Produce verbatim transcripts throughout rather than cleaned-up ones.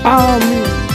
Amin.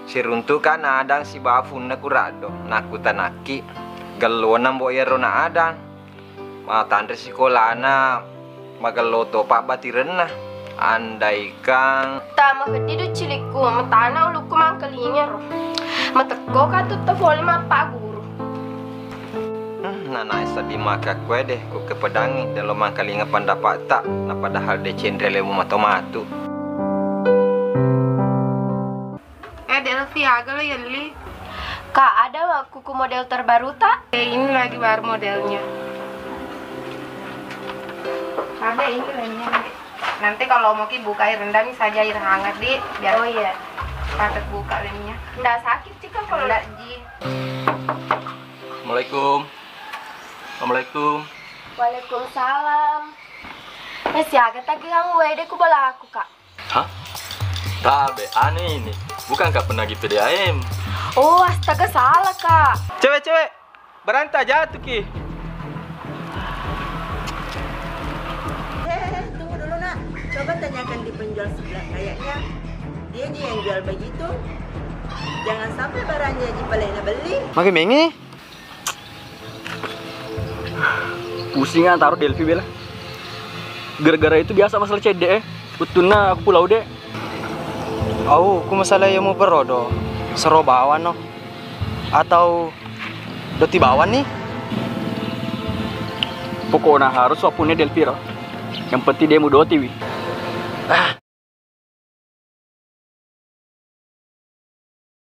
Siruntu'ka na Adang sibawa funna ku Raddo, nakkutanakki, gellona mbo iyaro na Adang. Matanre sikolana, magello topa batirenna. Andaikang. Tama peddi du cilikku, matana ulukku mangkalingero. Matekko ka tutta pole mappaguru. Hmm, nanae seddi maka kue de, ku kepedangi delo mangkalinga pandapa'ta, na padahal deceng rialemu mato-matu. Eh, Delvi, aga lo yelli? Kak, ada wa kuku model terbaru tak? Eh, ini lagi baru modelnya. Ada ini lemnya, Dek. Nanti kalau mau ki buka air rendam saja air hangat, Dek, biar Oh, iya. Patut buka lemnya. Nggak sakit sih, Kak, kalau Nggak, Ji. Assalamualaikum. Assalamualaikum. Waalaikumsalam. Eh, siaga tagi kamu wede ku balaku, Kak? Hah? Tabe, aneh ini. Bukankah pernah di P D A M? Oh, astaga, salah, Kak. Cewek-cewek, beranta jatuh ki. Eh, tunggu dulu, Nak. Coba tanyakan di penjual sebelah. Kayaknya dia aja yang jual begitu. Jangan sampai barangnya aja palena beli. Makin mengi. Pusing ah, taruh Delphi bela. Gara-gara itu biasa masalah cedde eh. Wettunna aku pulau dek. Au, ku masalah iya muperodo. Sero bawang no. Atau doti bawang nih. Pokoknya harus wapunnya Delphi ro. Yang penting dia mudoti wi. Ah,